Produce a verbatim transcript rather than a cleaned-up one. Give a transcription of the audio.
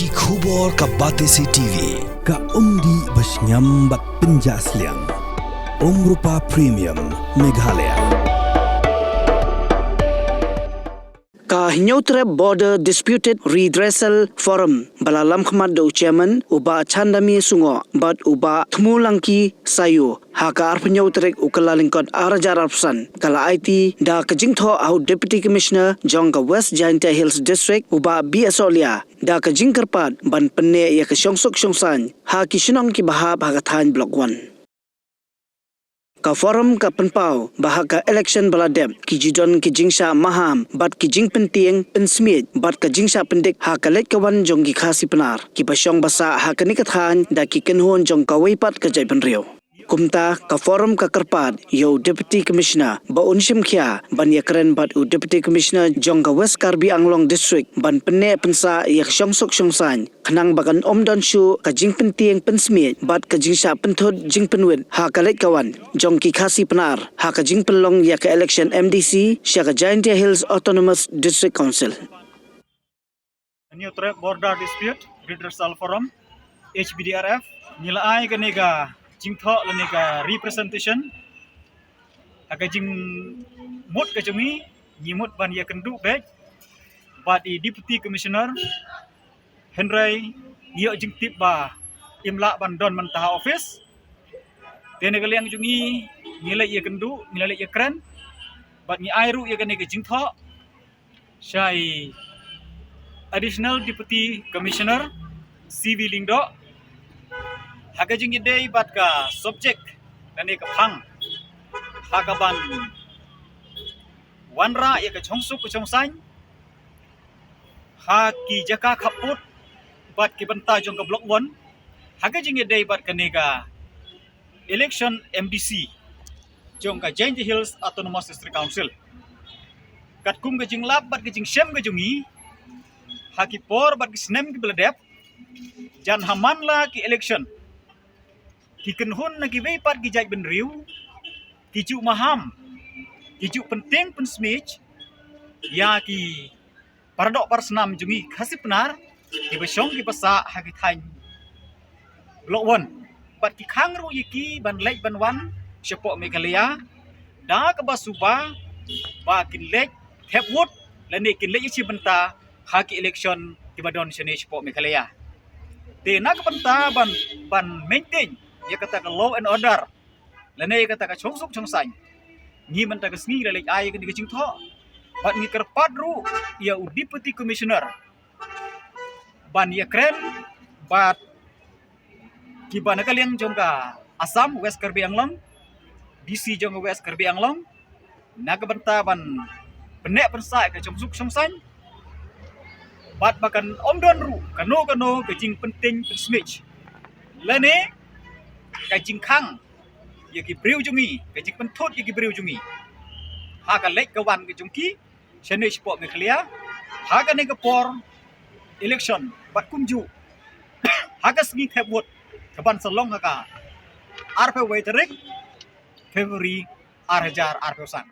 Ki khubor ka Batesi T V, ka umdih ba shngiam bad pynjah sliang. Umrupa Premium, Meghalaya. Ka Hynñiewtrep Border Disputed Redressal Forum ba la lamkhmat da u Chairman u Bah Chandamir Sungoh bad u Bah Thmulangki Sayu ha ka arphew hynñiew tarik u Kyllalyngkot ar hajar arphew san, ka la aiti da ka jingthoh ha u Deputy Commissioner jong ka West Jaintia Hills District u Bah B S Olia, da ka jingkyrpad ban pynneh ïa ka shongsuk shongsaiñ ha ki shnong kiba hap ha ka thaiñ Block One. Ka forum ka pynpaw ba ha ka election ba la dep ki ju don ki jingshah maham bad ki jingpyntieng pynsmiej bad ka jingshah pyndik ha ka leit ka wan jong ki Khasi Pnar kiba shong ba sah ha kane ka thaiñ da ki kynhun jong kawei pat ka jaitbynriew. Kumta ka forum ka kyrpad ïa u Deputy Commissioner ba un shim khia ban ïakren bad u Deputy Commissioner jong ka West Karbi Anglong District ban pynneh pynsah ïa ka shongsuk shongsaiñ, khnang ba kan ym don shuh ka jingpyntieng pynsmiej bad ka jingshah pynthut jingpynwit ha ka leit ka wan jong ki Khasi Pnar ha ka jingpynlong ïa ka election M D C sha ka Jaintia Hills Autonomous District Council. Hynñiewtrep Border Dispute Redressal Forum, H B D R F, ngi la ai kane ka jingthoh lane ka representation ha ka jingmut ka jong ngi, ngi mut ban ïakynduh beit bad i Deputy Commissioner, hynrei ngi ïoh jingtip ba im lah ban don mynta ha office. Te na ka liang jong ngi, ngi leit ïakynduh, ngi leit ïakren bad ngi ai ruh ïa kane ka jingthoh sha i Additional Deputy Commissioner C V Lyngdoh ha ka jingïadei bad ka subject lane ka phang ha kaban wanrah ïa ka shongsuk ka shongsaiñ ha ki jaka khappud bad ki bynta jong ka Block One ha ka jingïadei bad kane ka election M D C jong ka Jaintia Hills Autonomous District Council. Katkum ka jinglap bad ka jingshem ka jong ngi, ha ki por bad ki snem kiba la dep, jan ha man la ki election, ki kynhun na kiwei pat ki jaitbynriew ki ju maham, ki ju pyntieng pynsmiej ïa ki paradoh parasnam jong ngi Khasi Pnar kiba shong kiba sah ha ki thaiñ Block One. Bad ki khang ruh ïa ki ban leit ban wan shapoh Meghalaya da kaba suba ba kin leit thep vote lane kin leit ïashim bynta ha ki election kiba don shane shapoh Meghalaya. Te na ka bynta ban, ban maintain ïa kata ka law and order lane ïa kata ka shongsuk shongsaiñ, ngi mynta ka sngi ngi la leit ai kane ka jingthoh bad ngi kyrpad ruh ïa u Deputy Commissioner ban ïakren bad kiba na ka liang jong ka Assam, West Karbi Anglong, D C jong ka West Karbi Anglong, na ka bynta ban pynneh pynsah ïa ka shongsuk shongsaiñ bad ba kan ym don ruh kano kano ka jingpyntieng pynsmiej lane ka jingkhang ïa ki briew jong ngi, ka jingpynthut ïa ki briew jong ngi ha ka leit ka wan ka jong ki shane shapoh Meghalaya ha kane ka por election bad kumjuh ha ka sngi thep vote kaban sa long ha ka arphew wei tarik February ar hajar arphew san.